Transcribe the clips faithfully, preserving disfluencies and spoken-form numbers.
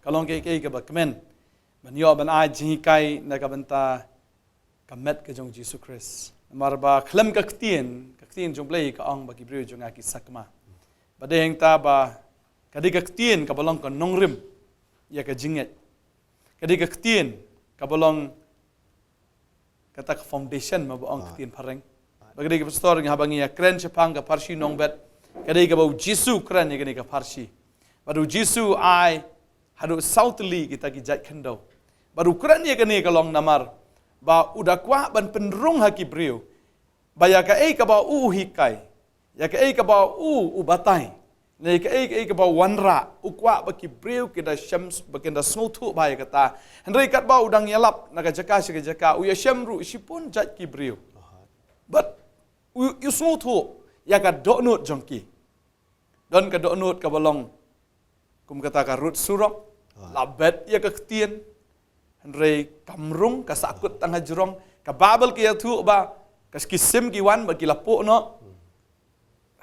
Ka long kaei kaei kaba kmen ban ïoh ban ai jinghikai na ka bynta ka met ka jong Jisu Khrist. Namar ba khlem ka ktien, ka ktien jong U Blei ka ong ba ki briew jong nga ki sakma. Bad dei hangta ba ka dei ka ktien kaba long ka nongrim ïa ka jingngeit. Ka dei ka ktien kaba long kata ka foundation, ma ba ong ka ktien phareng. Ba ka dei ka pastor, nga haba ngi ïa kren shaphang ka pharshi nongbet, ka dei kaba U Jisu u kren ïa kane ka pharshi. Bad U Jisu u ai haduh saw tylli kita ki jait khyndew. Bad u kren ïa kane ka long namar ba u da kwah ban pynrung ha ki briew ba ïa kaei kaba u u hikai, ïa kaei kaba u u batai, ne ïa kaei kaei kaba u wanrah, u kwah ba ki briew kin da shem, ba kin da sngewthuh bha ïa kata. Hynrei katba u dang ïalap na ka jaka sha ka jaka, u ïashem ruh shibun jait ki briew. Bad u, u sngewthuh ïa ka dohnud jong ki. Don ka dohnud kaba long kum kata ka rud surok, la bet ïa ka ktien, hynrei kam rung, ka sahkut tang hajrong. Ka Baibl ka ïathuh ba ka, ki sim ki wan bad ki la puh noh.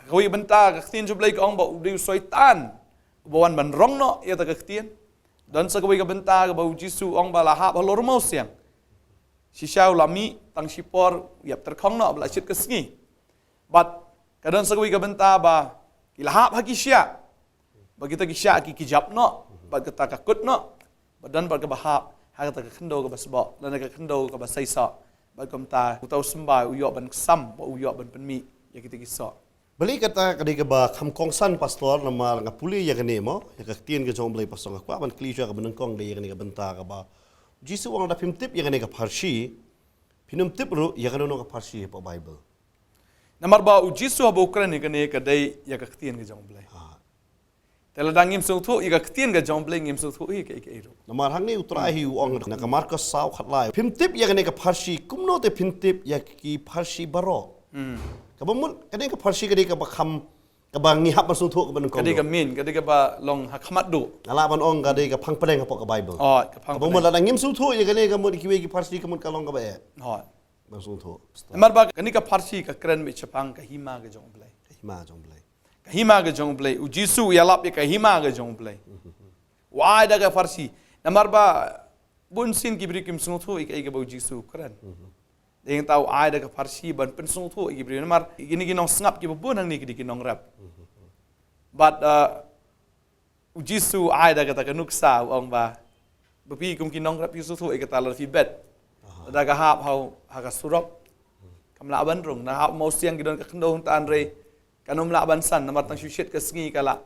Kawei ka bynta ka ktien jong U Blei ka ong ba u dei u Soitan uba wan ban rong noh ïa kata ka ktien. Don sa kawei ka bynta kaba U Jisu u ong ba la hap halor u mawsiang. Shisha u la mih tang shipor, u ïap tyrkhong noh ba la shit ka sngi. Bad ka don sa kawei ka bynta ba ki la hap ha ki shiah. Ba kita ki shiah ki, ki jap noh, bad kata ka kut noh. Bad don bad kaba hap ha kata ka khyndew kaba sboh, lane ka khyndew kaba seisoh. Bad kumta uta u symbai u ïoh ban ksam, ba u ïoh ban pynmih ïa kita ki soh. Balei kata ka dei kaba kham kongsan, pastor, namar nga pule ïa kane mo, ïa ka ktien ka jong U Blei, pastor, nga kwah ban kylli shuwa kaba nyngkong dei ïa kane ka bynta kaba U Jisu u ong lada phim tip ïa kane ka pharshi, phin ym tip ruh ïa kano kano ka pharshi hapoh Baibl. Namar ba U Jisu haba u kren ïa kane ka dei ïa ka ktien ka jong U Blei. Te lada ngim sngewthuh ïa ka ktien ka jong U Blei, ngim sngewthuh hi kaei kaei ruh. Namar hangne U Trai hi u ong na ka Markos saw khatlai, phim tip ïa kane ka pharshi, kumno te phin tip ïa ki pharshi baroh. Kaba mut kane ka pharshi ka dei kaba kham, kaba ngi hap ban sngewthuh kaba nyngkong. Ka dei ka main, ka dei kaba long ha khmat duh. Nga lah ban ong ka dei ka phang pdeng hapoh ka Baibl. Oh, ka phang pdeng. Kaba mut lada ngim sngewthuh ïa kane, ka mut kiwei ki pharshi ka mut ka long kaba eh. Oh. Ban sngewthuh. Namar ba kane ka pharshi ka kren beit shaphang ka hima ka jong U Blei. Ka hima jong U Blei. Ka hima ka jong U Blei. U Jisu u ïalap ïa ka hima ka jong U Blei. U ai da ka pharshi. Namar ba bun sien ki briew kim sngewthuh ïa kaei kaba U Jisu u kren. Dei hangta u ai da ka pharshi ban pynsngewthuh ïa ki briew. Namar kine ki nongsngap kiba bun hangne ki dei ki nongrep. Bad, uh, U Jisu u ai da kata ka nuksa, u ong ba, ba phi kum ki nongrep phi sngewthuh ïa kata lada phi bet. Lada ka hap ha, ha ka surok, kam lah ban rung. Lada hap mawsiang ki don ka khyndew hangta, hynrei kan ym lah ban san, namar tang shu shit ka sngi ka lah,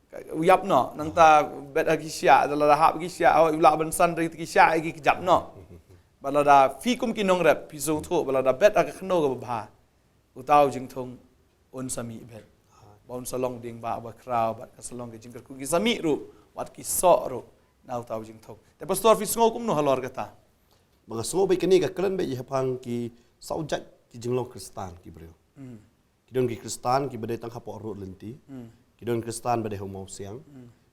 ka, u ïap noh. Nangta bet ha ki shiah, lada hap ki shiah, u lah ban san, hynrei ki shiah ki jap noh. Bad lada phi kum ki nongrep phi sngewthuh ba lada bet ha ka khyndew kaba bha, uta u jingthung un sa mih beit. Ba un sa long dieng ba, ba khraw, bad ka sa long ka jingkyrkhu, ki sa mih ruh wat ki soh ruh na uta u jingthung. Te pastor, phi sngew kumno halor kata? Ba nga sngew beit kane ka kren beit shaphang ki saw jait ki jinglong Khristan ki briew. Ki don ki Khristan kiba dei tang hapoh rud lynti. Ki don Khristan ba dei ha u mawsiang.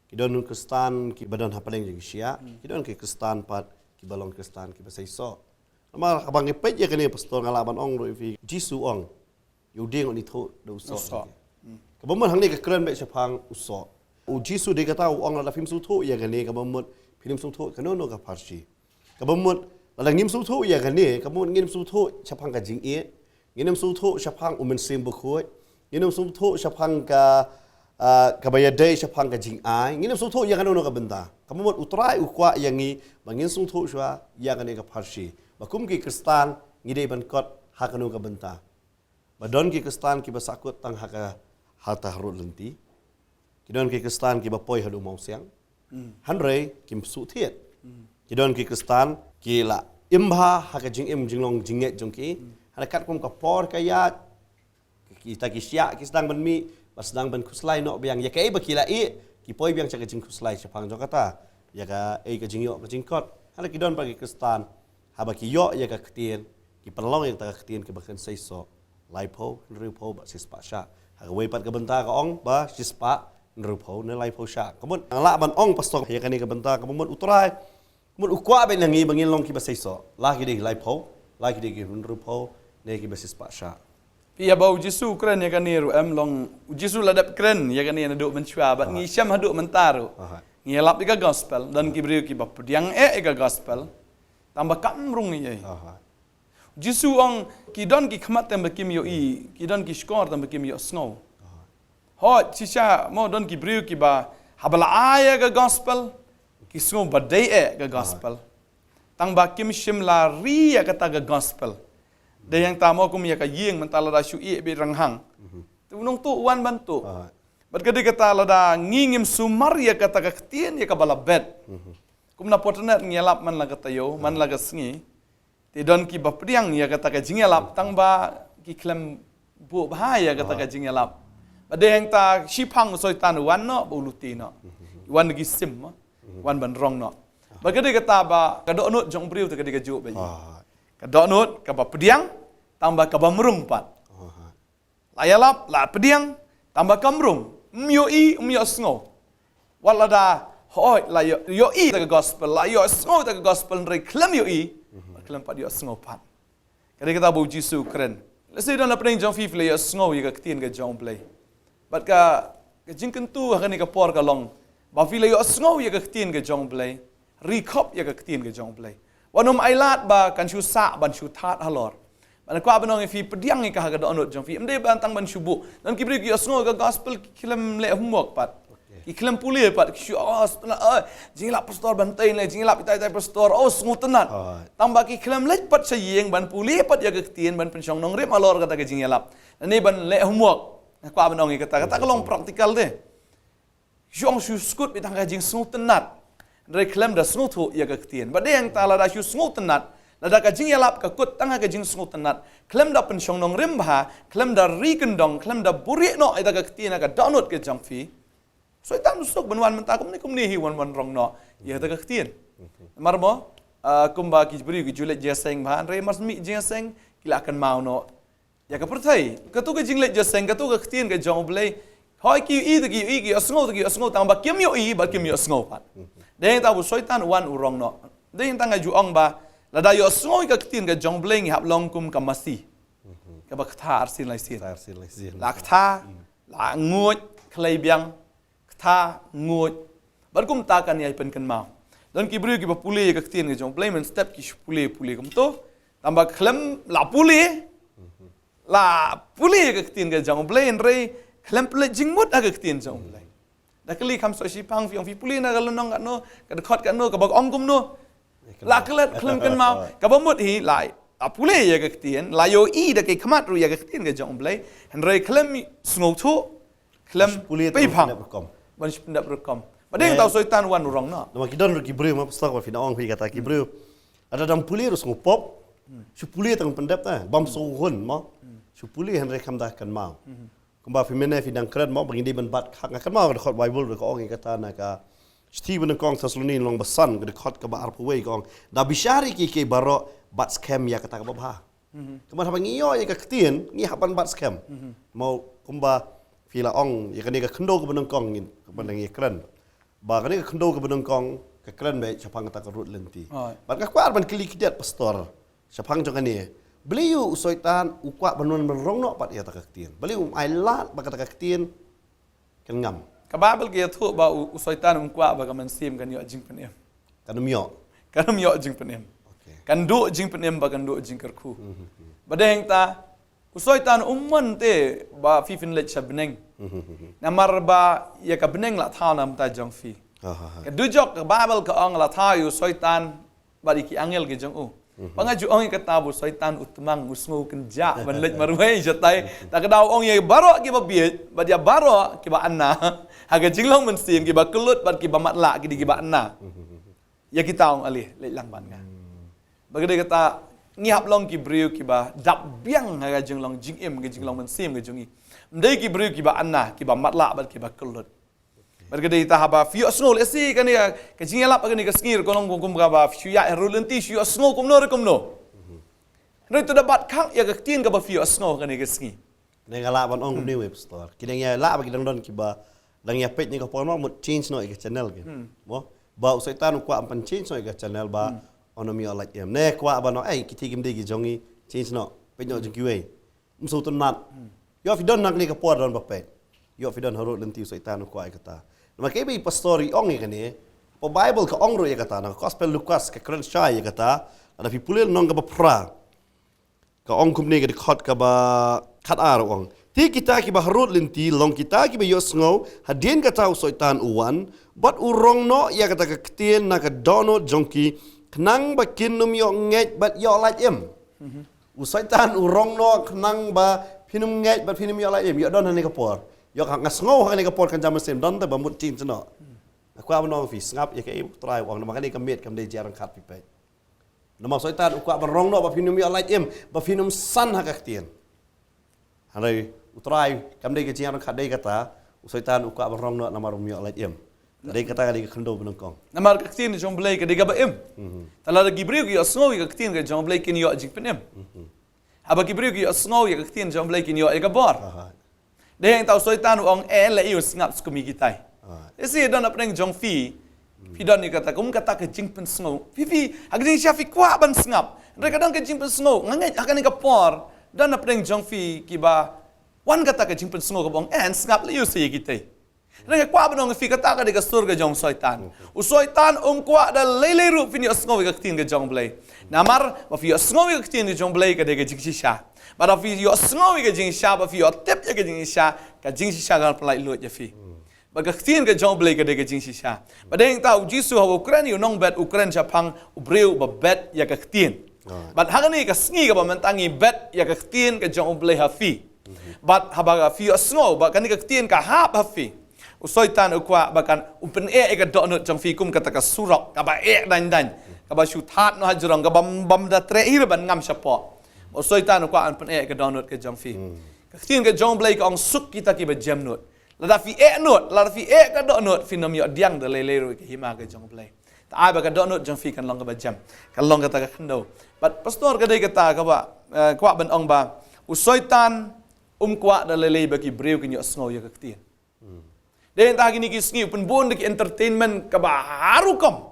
Ki don Khristan kiba don hapdeng jong ki shiah. Ki don ki Khristan pat kiba long Khristan kiba seisoh. Namar haba ngi peit ïa kane, pastor, nga lah ban ong ruh ïa phi, Jisu u ong, ïa u dieng un ithuh da u soh. U soh. Kaba mut hangne ka kren beit shaphang u soh. U Jisu dei kata u ong lada phim sngewthuh ïa kane, kaba mut phin ym sngewthuh kano kano ka pharshi. Kaba mut lada ngim sngewthuh ïa kane, kaba mut ngin ym sngewthuh shaphang ka jingïeit, ngin ym sngewthuh shaphang u Mynsiem Bakhuid, ngin ym sngewthuh shaphang ka, ah, kaba ïadei shaphang ka jingai, ngin ym sngewthuh ïa kano kano ka bynta. Kaba mut U Trai u kwah ïa ngi ba ngin sngewthuh shuwa ïa kane ka pharshi. Ba kum ki Khristan ngi dei ban kot ha kano ka bynta. Ba don ki Khristan kiba sahkut tang ha ka, ha ta rud lynti. Ki don ki Khristan kiba poi haduh mawsiang. Hynrei kim shu thied. Ki don ki Khristan ki la im bha ha ka jingim jinglong jingngeit jong ki. Hynrei katkum ka por ka ïaid, kita ki shiah ki sdang ban mih, ba sdang ban khuslai noh biang ïa kaei ba ki la ïeh, ki poi biang sha ka jingkhuslai shaphang jong kata. Ïa kaei ka jingïoh ka jingkot. Hynrei ki don pat ki Khristan, haba ki ïoh ïa ka ktien, ki pynlong ïa kata ka ktien kaba kren seisoh laiphew, hynriewphew bad shispah shah. Ha kawei pat ka bynta ka ong ba shispah, hynriewphew ne laiphew shah. Ka mut nga lah ban ong, pastor, ïa kane ka bynta kaba mut U Trai, ka mut u kwah beit na ngi ba ngin long kiba seisoh. La ki dei laiphew, la ki dei ki hynriewphew ne kiba shispah shah. Phi ïa ba U Jisu u kren ïa kane ruh em long, U Jisu la dep kren ïa kane naduh mynshuwa bad ngi shem haduh mynta ruh. Ngi ïalap ïa ka gospel, don ki briew kiba pdiang eh ïa ka gospel, tang ba kam rung ei ei. Jisu ong, ki don ki khmat tang ba kim ïohi, ki don ki shkor tang ba kim ïohsngew. Hooid, shisha mo don ki briew kiba haba la ai ïa ka gospel, ki sngew ba dei eh ka gospel. Tang ba kim shym la ri ïa kata ka gospel. Dei hangta mo kum ïa ka ïing mynta lada shu ïeh beit rynghang. Te u nongtuh u wan ban tuh. Bad ka dei kata lada ngi ngim sumar ïa kata ka ktien ïa kaba la bet. Kum na potanet ngi ïalap man la ka taïew, man la ka sngi. Te don kiba pdiang ïa kata ka jingïalap tang ba ki khlem buh bha ïa kata ka jingïalap. Bad dei hangta shiphang u soitan u wan noh ba u lute noh. Wan da ki sim mo. Wan ban rong noh. Bad ka dei kata ba ka dohnud jong u briew te ka dei kajuh ba ïa. Ka dohnud kaba pdiang tang ba kaba mrung pat. La ïalap, la pdiang, tang ba kam rung, ym ïohi, ym ïohsngew. Wat lada, hooid, la ïoh, ïohi ïa ka gospel, la ïohsngew ïa ka gospel, hynrei khlem ïohi, khlem pat ïohsngew pat. Ka dei kata ba u Jisu u kren. Lehse don na pdeng jong phi phi la ïohsngew ïa ka ktien ka jong u Blei. Bad ka, ka jingkyntu ha kane ka por ka long ba phi la ïohsngew ïa ka ktien ka jong u Blei, ri khop ïa ka ktien ka jong u Blei. Wat nym ailad ba kan shu sah ban shu thad halor. Ban kwah ban ong ïa phi pdiang ïa ka ha ka dohnud jong phi. Ym dei ban tang ban shu buh. Don ki briew ki ïohsngew ïa ka gospel ki khlem leh homework pat. Ki khlem pule pat ki shu, oh, sngewtynnat, oh, jingïalap pastor ban tei ne, jingïalap itai itai pastor, oh, sngewtynnat. Tang ba ki khlem leit pat sha ïing ban pule pat ïa ka ktien ban pynshong nongrim halor kata ka jingïalap. Lane ban leh homework. Nga kwah ban ong ïa kata, kata ka long practical te. Shu ong shu skud beit tang ka jingsngewtynnat. Hynrei khlem da sngewthuh ïa ka ktien. Bad dei hangta lada shu sngewtynnat, lada ka jingïalap ka kut tang ka jingsngewtynnat, khlem da pynshong nongrim bha, khlem da ri kyndong, khlem da buhrieh noh ïa ka ktien ha ka dohnud ka jong phi. Soitan u suk ban wan mynta kumne kumne hi wan wan rong noh ïa ka ktien. Namar mo, ah, kumba ki briew ki ju leit jingïaseng bha, hynrei mar shu mih jingïaseng ki la kynmaw noh ïa ka pyrthei. Katu ka jingleit jingïaseng, katu ka ktien ka jong u Blei. Hooid ki ïohi te ki ïohi, ki ïohsngew te ki ïohsngew, tang ba kim ïohi bad kim ïohsngew pat. Dei hangta ba u soitan u wan u rong noh. Dei hangta nga ju ong ba lada ïohsngew ïa ka ktien ka jong u Blei ngi hap long kum ka masi kaba ktha arsien laisien. Ktha arsien laisien. La ktha, la nguid, khlei biang, ktha, nguid. Bad kumta kan ïai pynkynmaw. Don ki briew kiba pule ïa ka ktien ka jong u Blei mynstep ki shu pule pule kumto. Tang ba khlem la pule. La pule ïa ka ktien ka jong u Blei hynrei khlem pynleit jingmut ha ka ktien jong u Blei. Da kylli kham shu shiphang phi ong phi pule na ka lynnong katno, ka dkhot katno, kaba ong kumno. La klet khlem kynmaw, kaba mut hi la, la pule ïa ka ktien, la ïohi da ki khmat ruh ïa ka ktien ka jong u Blei, hynrei khlem sngewthuh, khlem pule pei phang. Ban shu pyndep rukom. Ba dei hangta u soitan u wan u rong noh. Namar ki don ruh ki briew mo pastor ba phi na ong phi kata ki briew. Lada dang pule ruh sngewpop. Shu pule tang pyndep ta, bam sngewhun mo. Shu pule hynrei khlem da kynmaw. Kumba phi mynne phi dang kren mo ba ngin dei ban bat khak, nga kynmaw ka dkhot Baibl ruh ka ong ïa kata na ka Shithi ba nyngkong Thessaloni lynnong ba san ka dkhot kaba arphew wei ka ong, da bishar ïa kiei kiei baroh bat skhem ïa kata kaba bha. Kumba haba ngi ïoh ïa ka ktien ngi hap ban bat skhem. Mo kumba phi la ong ïa kane ka khyndew kaba nyngkong ngin kumba nang ïa kren. Ba kane ka khyndew kaba nyngkong ka kren beit shaphang kata ka rud lynti. Bad nga kwah ban kylli khyndiat pastor. Shaphang jong kane, balei u soitan u kwah ban wan ban rong noh pat ïa kata ka ktien? Balei um ailad ba kata ka ktien kan ngam? Ka Baibl ka ïathuh ba u, u soitan um kwah ba ka mynsiem kan ïoh jingpynim. Kan ym ïoh. Kan ym ïoh jingpynim. Kan duh jingpynim ba kan duh jingkyrkhu. Ba dei hangta u soitan um mon te ba phi phin leit sha bneng. Namar ba ïa ka bneng la thaw na bynta jong phi. Ka dujok ka Baibl ka ong la thaw ïa u soitan bad ïa ki angel ki jong u. Ba nga ju ong ïa kata ba u soitan u tmang u sngew kynjah ban leit marwei shatai. Ta ka daw ong ïa baroh kiba bieit bad ïa baroh kiba anna ha ka jinglong mynsiem, kiba kyllut bad kiba matlah ki dei kiba anna. Ïa kita ong ale leit lang bad nga. Ba ka dei kata ngi hap long ki briew kiba dap biang ha ka jinglong jingim, ka jinglong mynsiem ka jong ngi. Ym dei ki briew kiba anna, kiba matlah bad kiba kyllut. Bad ka dei ta haba phi ïohsngew lehse kane ka jingïalap kane ka sngi ruh ka long kum kaba phi shu ïaid ha rud lynti shu ïohsngew kumno ruh kumno. Hynrei to da bat khang ïa ka ktien kaba phi ïohsngew kane ka sngi. Ne nga lah ban ong kumne wei pastor. Ki dang ïa lah ba ki dang don kiba dang ïa peit ne ka por ma mut change noh ïa ka channel ki. Mo ba u soitan u kwah ban change noh ïa ka channel ba on ym ïoh lait em. Ne kwah ban ong ei ki ti kim dei ki jong ngi change noh peit noh jong kiwei. Ym sngewtynnat. Ïoh phi don na kane ka por don ba peit. Ïoh phi don ha rud lynti u soitan u kwah ïa kata. Namar kaei ba i pastor i ong ïa kane, Bible ka ong ruh ïa kata, na ka Gospel Lukas ka kren shai ïa kata, lada phi pule lynnong kaba phra. Ka ong kumne, ka dkhot kaba khatar, ong: Te kita kiba harud lynti long kita kiba ïohsngew, hadien kata u Soitan u wan, bad u rong noh ïa kata ka ktien na ka dohnud jong ki, khnang ba kin ym ïoh ngeit bad ïoh lait im. U Soitan u rong noh khnang ba phin ym ngeit bad phin ym ïoh lait im. Ïoh don ha kane ka por. Ïoh ka, nga sngew ha kane ka por kan jam mynsiem, don te ba mut jingïasnoh. Nga kwah ban ong phi, sngap ïa kaei U Trai u ong, namar kane ka miet kam dei jingïaryngkat, phi peit. Namar u Soitan u kwah ban rong noh ba phin ym ïoh lait im, ba phin ym san ha ka ktien. Hynrei U Trai, kam dei ka jingïaryngkat, dei kata, u Soitan u kwah ban rong noh namar um ïoh lait im. Dei kata ka dei ka khyndew ba nyngkong. Namar ka ktien jong U Blei ka dei kaba im. Mhm. Te lada ki briew ki ïohsngew ïa ka ktien ka jong U Blei kin ïoh jingpynim. Mhm. Haba ki briew ki ïohsngew ïa ka ktien jong U Blei kin ïoh ïa ka bor. Aha. Dei hangta u Soitan u ong, eh, leh ïa u sngap skum ïa kitai. Ah. Lehse don hapdeng jong phi, phi don ïa kata, kum kata ka jingpynsngew. Phi, phi, ha ka jingshisha phi kwah ban sngap. Hynrei ka don ka jingpynsngew, nga ngeit ha kane ka por, don hapdeng jong phi kiba wan kata ka jingpynsngew kaba ong, eh, sngap leh ïa u sa ïa kitai. Hynrei nga kwah ban ong ïa phi, kata ka dei ka sur ka jong u Soitan. U Soitan um kwah da lei lei ruh phin ïohsngew ïa ka ktien ka jong U Blei. Namar ba phi ïohsngew ïa ka ktien ka jong U Blei ka dei ka jingshisha. Bad ba phi ïohsngew ïa ka jingshisha, ba phi ïohtip ïa ka jingshisha, ka jingshisha kan pynlait luid ïa phi. Bad ka ktien ka jong U Blei ka dei ka jingshisha. Bad dei hangta u Jisu haba u kren ïa u nongbet, u kren shaphang u briew ba bet ïa ka ktien. Right. Bad ha kane ka sngi kaba mynta ngi bet ïa ka ktien ka jong U Blei ha phi. Mhm. Bad haba phi ïohsngew ba kane ka ktien ka hap ha phi, u Soitan u kwah ba kan, um pyneh ïa ka dohnud jong phi kum kata ka surok kaba eh daiñ daiñ, kaba shu thad noh ha jrong, kaba bym, bym da treh hi ruh ban ngam shapoh. U Soitan u kwah ban pyneh ïa ka dohnud ka jong phi. Hmm. Ka ktien ka jong U Blei ka ong, suk kita kiba jem nud. Lada phi eh nud, lada phi eh ka dohnud, phin ym ïoh pdiang da lei lei ruh ïa ka hima ka jong U Blei. Te ai ba ka dohnud jong phi kan long kaba jem, kan long kata ka khyndew. Bad pastor, ka dei kata kaba, eh, kwah ban ong ba u Soitan um kwah da lei lei ba ki briew kin ïohsngew ïa ka ktien. Hmm. Dei hangta kine ki sngi u pynbun da ki entertainment kaba har rukom,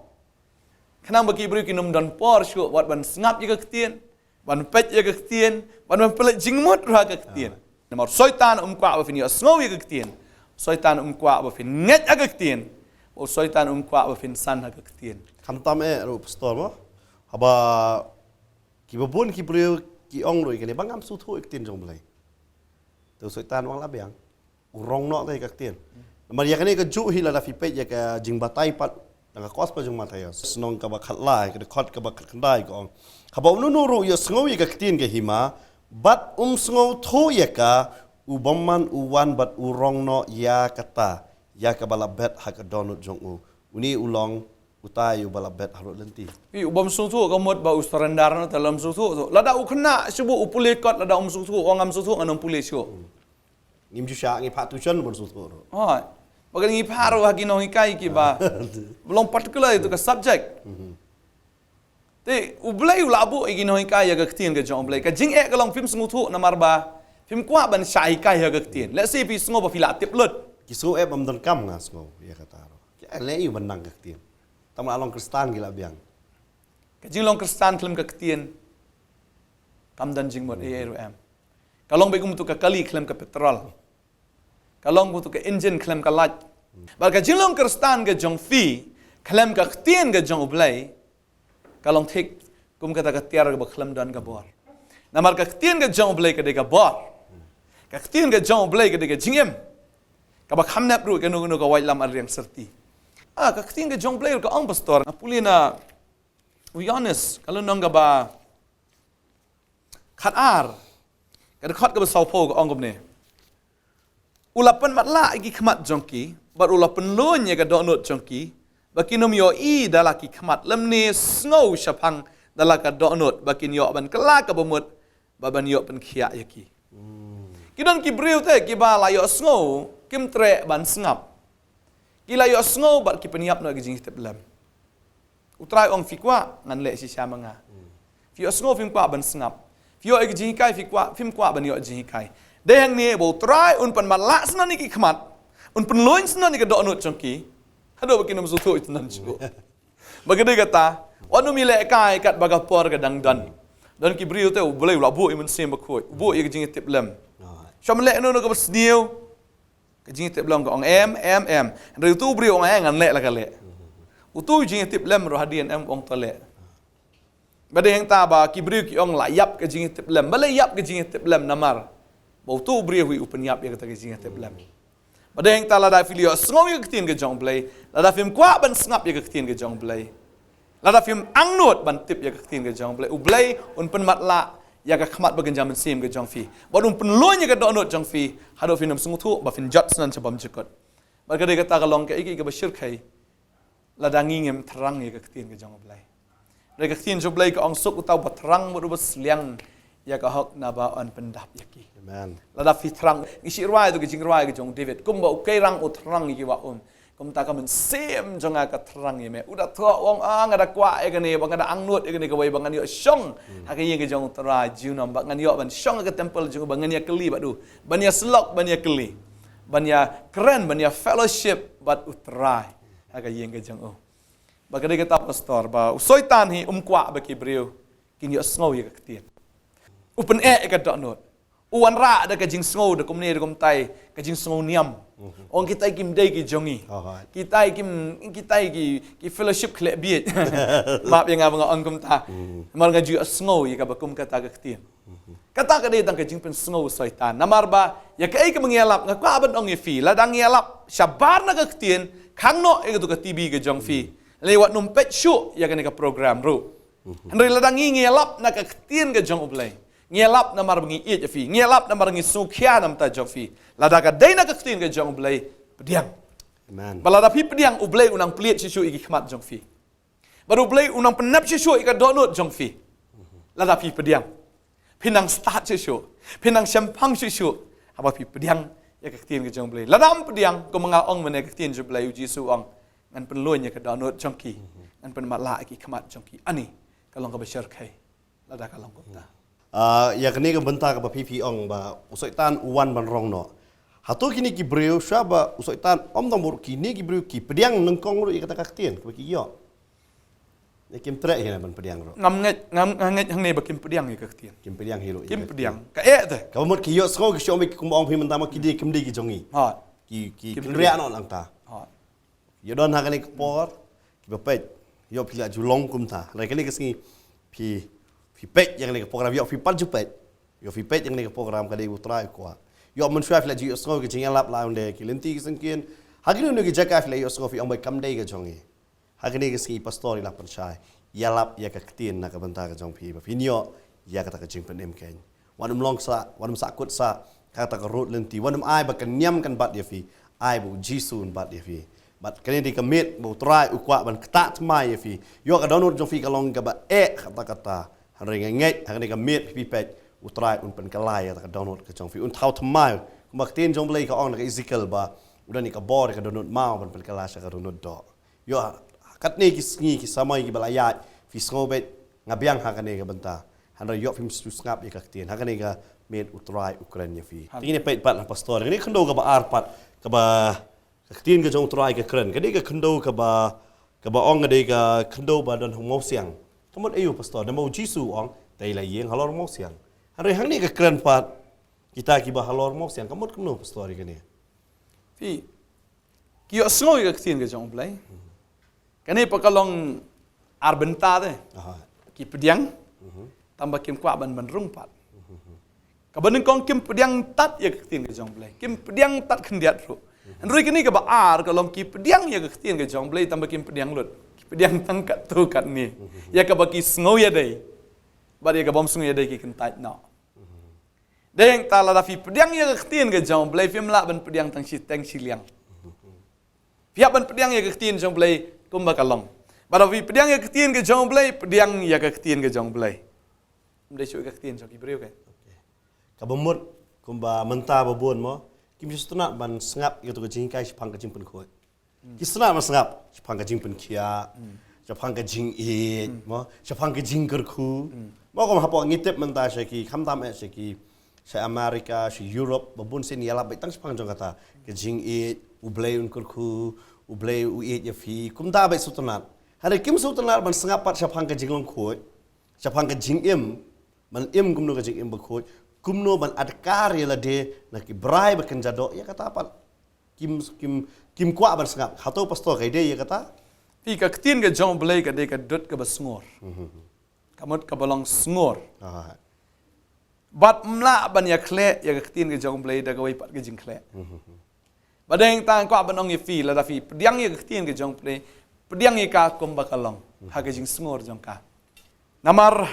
khnang ba ki briew kin ym don por shuh wat ban sngap ïa ka ktien, ban peit ïa ka ktien, ban, ban pynleit jingmut ruh ha ka ktien. Ah. Namar u Soitan um kwah ba phin ïohsngew ïa ka ktien. U Soitan um kwah ba phin ngeit ha ka ktien. U Soitan um kwah ba phin san ha ka ktien. Khamtam eh ruh pastor mo, haba kiba bun ki briew ki ong ruh ïa kane ba ngam sngewthuh ïa ka ktien jong U Blei. Te u Soitan u ong lah biang, u rong noh te ïa ka ktien. Namar ïa kane kajuh hi lada phi peit ïa ka jingbatai pat na ka Gospel jong u Mathaios, lynnong kaba khatlai, ka dkhot kaba khatkhyndai ka ong, haba uno uno ruh u ïohsngew ïa ka ktien ka hima bad um sngewthuh ïa ka, u bymman u wan bad u rong noh ïa kata ïa kaba la bet ha ka dohnud jong u, une u long utai uba la bet harud lynti. Ïa, u bym sngewthuh ka mut ba u surrender noh, te lada um sngewthuh, lada u khynnah shuh bad u pule kot, lada um sngewthuh, u ong ngam sngewthuh, ngan ym pule shuh. Hmm. Ngim ju shah, ngi phah tuition bym sngewthuh ruh. Hooid. Ba ka ngi phah ruh ha ki nonghikai kiba long particular ïa tu ka subject. Mhm. Te U Blei u la buh ïa ki nonghikai ïa ka ktien ka jong U Blei. Ka jingeh ka long phim sngewthuh namar ba phim kwah ban shah hikai ha ka ktien. Lehse phi sngew ba phi la tip lut. Ki sngew eh bym donkam, nga sngew ïa kata ruh. Ki eh leh ïa u ban nang ka ktien. Tang ba la long Khristan ki lah biang. Ka jinglong Khristan khlem ka ktien kam don jingmut ei ei ruh em. Ka long beit kum tu ka kali khlem ka petrol. Ka long kum tu ka engine khlem ka light. Bad ka jinglong Khristan ka jong phi khlem ka ktien ka jong U Blei, ka long thik kum kata ka tiar kaba khlem don ka bor. Namar ka ktien ka jong U Blei ka dei ka bor. Ka ktien ka jong U Blei ka dei ka jingim, kaba kham nep ruh ïa kano kano ka waitlam ar riang syrti. Ah, ka ktien ka jong U Blei ruh ka ong, pastor, nga pule na u Ïoannis, ka lynnong kaba khatar, ka dkhot kaba sawphew, ka ong kumne: U la pynmatlah ïa ki khmat jong ki bad u la pynlong ïa ka dohnud jong ki, ba kin ym ïohi da la ki khmat lymne sngew shaphang da la ka dohnud, ba kin ïoh ban kylla kaba mut bad ban ïoh pynkhiah ïa ki. Hmm. Ki don ki briew te kiba la ïohsngew, kim treh ban sngap. Ki la ïohsngew bad ki pynïap noh ïa ka jingïatiplem. U Trai u ong, phi kwah, ngan leh shisha ma nga. Hmm. Phi ïohsngew, phim kwah ban sngap. Phi ïoh ïa ka jinghikai, phi kwah, phim kwah ban ïoh jinghikai. Dei hangne ba U Trai un pynmatlah syndon ïa ki khmat, un pynlong syndon ïa ka dohnud jong ki, haduh ba kin ym sngewthuh syndon shuh. Ba ka dei kata, wat nym ïalehkai katba ka por ka dang don. Don ki briew te U Blei u la buh ïa U Mynsiem Bakhuid, u buh ïa ka jingïatiplem. Shym leh kano kano kaba sniew. Ka jingïatiplem ka ong em, em, em. Hynrei utu u briew u ong, eh, ngan leh la ka leh. Utu u jingïatiplem ruh hadien em ong tale. Ba dei hangta ba ki briew ki ong la ïap ka jingïatiplem. Balei ïap ka jingïatiplem namar ba utu u briew hi u pynïap ïa kata ka jingïatiplem. Ba dei hangta lada phi la ïohsngew ïa ka ktien ka jong U Blei, lada phim kwah ban sngap ïa ka ktien ka jong U Blei, lada phim angnud ban tip ïa ka ktien ka jong U Blei, U Blei un pynmatlah ïa ka khmat ba kynja mynsiem ka jong phi. Bad un pynlong ïa ka dohnud jong phi haduh phin ym sngewthuh ba phin jot snan sha bymjukut. Bad ka dei kata ka long kaei kaei kaba shyrkhei. Lada ngi ngim thrang ïa ka ktien ka jong U Blei. Hynrei ka ktien jong U Blei ka ong suk uta uba thrang bad uba sliang ïa ka hok naba yn pyndap ïa ki. Amen. Lada phi thrang, ngi shu rwai tu ka jingrwai ka jong u David. Kumba u Kynrad u thrang ïa ki wah um. Kumta ka mynsiem jong nga ka thrang ïa me. U da thoh u ong ah nga da kwah ïa kane, ba nga da angnud ïa kane kawei ba ngan ïoh shong. Hmm. Ha ka ïing ka jong U Trai junom, ba ngan ïoh ban shong ha ka temple jong u, ba ngan ïa kylli bad u. Ban ïa syllok, ban ïa kylli. Ban ïa kren, ban ïa fellowship bad U Trai. Ha ka ïing ka jong u. Ba ka dei kata pastor, ba u Soitan hi um kwah ba ki briew kin ïohsngew ïa ka ktien. U pyneh ïa ka dohnud. U wanrah da ka jingsngew da kumne da kumtai, ka jingsngew niam. Mhm. Ong kitai kim dei ki jong ngi. Aha. Kitai kim, kitai ki, ki fellowship khleh bieit. Map ïa nga ba nga ong kumta. Mhm. Namar nga ju ïohsngew ïa kaba kum kata ka ktien. Kata ka dei tang ka jingpynsngew u Soitan. Namar ba ïa kaei kaba ngi ïalap, nga kwah ban ong ïa phi, lada ngi ïalap shabar na ka ktien, khang noh ïa katu ka T V ka jong phi. Lei wat nym peit shuh ïa kane ka program ruh. Hynrei lada ngi ngi ïalap na ka ktien ka jong U Blei, ngi ïalap namar ba ngi ïeit ïa phi, ngi ïalap namar ngi sngewkhia na ka bynta jong phi. Lada ka dei na ka ktien ka jong U Blei, pdiang. Amen. Ba lada phi pdiang, U Blei u nang plied shuh shuh ïa ki khmat jong phi. Bad U Blei u nang pynnep shuh shuh ïa ka dohnud jong phi. Lada phi pdiang, phi nang stad shuh shuh, phi nang shemphang shuh shuh. Haba phi pdiang ïa ka ktien ka jong U Blei. Lada ym pdiang, kum nga ong mynne ka ktien jong U Blei, u Jisu u ong, ngan pynlong ïa ka dohnud jong ki, ngan pynmatlah ïa ki khmat jong ki. Ani ka long kaba shyrkhei. Lada ka long kumta. Ah, ïa kane ka bynta kaba phi phi ong ba u Soitan u wan ban rong noh. Hato kine ki briew shuwa ba u Soitan ym dang bor kine ki briew ki pdiang nyngkong ruh ïa kata ka ktien kaba ki ïoh? Ïa kim treh ïa ban pdiang ruh. Ngam ngeit, ngam, ngam ngeit hangne ba kim pdiang ïa ka ktien. Kim pdiang hi ruh ïa ka ktien. Kim pdiang. Kaei te? Kaba mut ki ïohsngew ki shu ong ki kumba ong phi mynta ma ki dei kim dei ki jong ngi. Ha. Ki, ki, kim treh noh lang ta. Ha. Ïa don ha kane ka por, kiba peit, ïoh phi la ju long kumta. Hynrei kane ka sngi, phi, phi peit ïa kane ka program, ïoh phi pat ju peit. Ïoh phi peit ïa kane ka program ka dei U Trai u kwah. Ïoh mynshuwa phi la ju ïohsngew ki jingïalap la ynda ki lynti ki syngkien. Ha kino kino ki jaka phi la ïohsngew phi ong ba kam dei ka jong ngi. Ha kane ka sngi pastor i la pynshai. Ïalap ïa ka ktien na ka bynta ka jong phi ba phin ïoh ïa kata ka jingpynim keiñ. Wat nym long sah, wat nym sahkut sah, kata ka rud lynti, wat nym ai ba ka niam kan bat ïa phi, ai ba u Jisu un bat ïa phi. Bad kane dei ka miet ba U Trai u kwah ban ktah thymmai ïa phi. Ïoh ka dohnud jong phi ka long kaba eh katta katta. Hynrei nga ngeit ha kane ka miet phi peit, U Trai un pynkylla ïa kata ka dohnud ka jong phi, un thaw thymmai. Kumba ka ktien jong U Blei ka ong na ka Ezekiel ba u don ïa ka bor ïa ka dohnud maw ban pynkylla sha ka dohnud doh. Ïoh, katne ki sngi ki samoi kiba la ïaid, phi sngew beit, nga biang ha kane ka bynta. Hynrei ïoh phim shu sngap ïa ka ktien, ha kane ka miet U Trai u kren ïa phi. Ha. Te ngin ïa peit pat ha pastor, kane ka khyndew kaba ar pat, kaba ka ktien ka jong U Trai ka kren. Kane ka khyndew kaba, kaba ong ka dei ka khyndew ba don ha u mawsiang. Ka mut aïu pastor, namar u Jisu u ong, te la ïeng halor u mawsiang. Hynrei hangne ka kren pat, kita kiba halor u mawsiang, ka mut kumno pastor ïa kane? Phi, ki ïohsngew ïa ka ktien ka jong U Blei. Kane pat ka long ar bynta te. Aha. Ki pdiang, mhm, tang ba kim kwah ban ban rung pat. Mhm. Kaba nyngkong kim pdiang tat ïa ka ktien ka jong U Blei. Kim pdiang tat khyndiat ruh. Mhm. Hynrei kane kaba ar ka long ki pdiang ïa ka ktien ka jong U Blei tang ba kim pdiang lut. Ki pdiang tang katto katne. Mhm. Ïa kaba ki sngew ïadei. Bad ïa kaba ym sngew ïadei ki kyntait noh. Mhm. Dei hangta lada phi pdiang ïa ka ktien ka jong U Blei phim lah ban pdiang tang shiteng shiliang. Phi hap ban pdiang ïa ka ktien jong U Blei kumba ka long. Bad lada phi pdiang ïa ka ktien ka jong U Blei, pdiang ïa ka ktien ka jong U Blei. Ym dei shuh ïa ka ktien jong ki briew ka. Okay. Kaba mut kumba mynta ba bun mo, kim sngewtynnat ban sngap ïa kato ka jinghikai shaphang ka jingpynkhuid. Ki sngap ma sngap shaphang ka jingpynkhiah, shaphang ka jingïeit, mo, shaphang ka jingkyrkhu. Mo, kum hapoh ngi tip mynta sha ki, khamtam eh sha ki, sha America, sha Europe, ba bun sien ïalap beit tang shaphang jong kata ka jingïeit, U Blei un kyrkhu, U Blei u ïeit ïa phi. Kumta beit sngewtynnat. Hynrei kim sngewtynnat ban sngap pat shaphang ka jinglong khuid, shaphang ka jingim, ban im kumno ka jingim bakhuid, kumno ban adkar ïa lade na ki brai ba kynja doh, ïa kata pat. Kim, kim, kim kwah ban sngap. Hato pastor ka dei ïa kata? Phi, ka ktien ka jong U Blei ka dei ka dud kaba sngor. Ka mut kaba long sngor. Bad ym lah ban ïakhleh ïa ka ktien ka jong U Blei da kawei pat ka jingkhleh. Bad dei hangta nga kwah ban ong ïa phi, lada phi pdiang ïa ka ktien ka jong U Blei, pdiang ïa ka kumba ka long ha ka jingsngor jong ka. Namar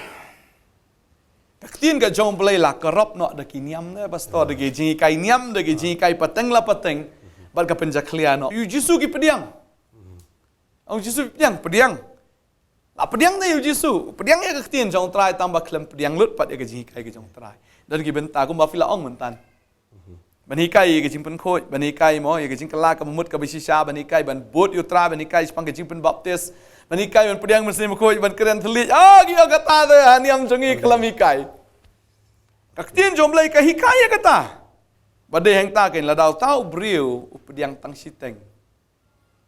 ka ktien ka jong U Blei la karop noh da ki niam ne, pastor, da ki jinghikai niam, da ki jinghikai pateng la pateng, bad ka pynjakhlia noh. Ïa U Jisu ki pdiang. Ong U Jisu pdiang, pdiang. La pdiang ne ïa U Jisu, pdiang ïa ka ktien jong U Trai, tang ba khlem pdiang lut pat ïa ka jinghikai ka jong U Trai. Don ki bynta kumba phi la ong myntan. Ban hikai ïa ka jingpynkhuid, ban hikai mo ïa ka jingkylla ka mut kaba shisha, ban hikai ban bud ïa U Trai, ban hikai shaphang ka jingpynbaptis, ban hikai ban pdiang Mynsiem Bakhuid, ban kren thylliej. Ah, ki ong kata te ha niam jong ngi khlem hikai. Ka ktien jong U Blei ka hikai ïa kata. Bad dei hangta kein, lada uta u briew u pdiang tang shiteng,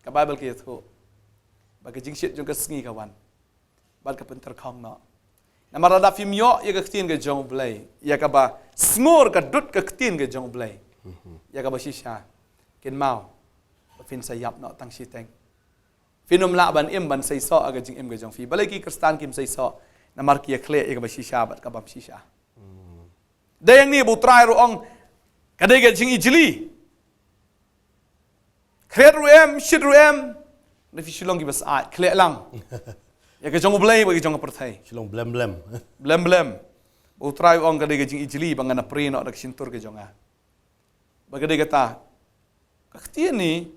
ka Baibl ka ïathuh ba ka jingshit jong ka sngi ka wan bad ka pyntyrkhong noh. Namar lada phim ïoh ïa ka ktien ka jong U Blei, ïa kaba sngor, ka dud ka ktien ka jong U Blei, ïa kaba shisha, kynmaw ba phin sa ïap noh tang shiteng. Phin ym lah ban im, ban seisoh ha ka jingim ka jong phi. Balei ki Khristan kim seisoh? Namar ki ïakhleh ïa kaba shisha bad ka bym shisha. Dei hangne ba U Trai ruh u ong, ka dei ka jingijli. Khriat ruh em, shit ruh em, da phi shu long kiba sah, khleh lang ïa ka jong U Blei bad ka jong ka pyrthei. Shu long blem blem. Blem blem. Ba U Trai u ong, ka dei ka jingijli ba ngan ïapyrshah noh da ka shyntur ka jong nga. Ba ka dei kata, ka ktien ni,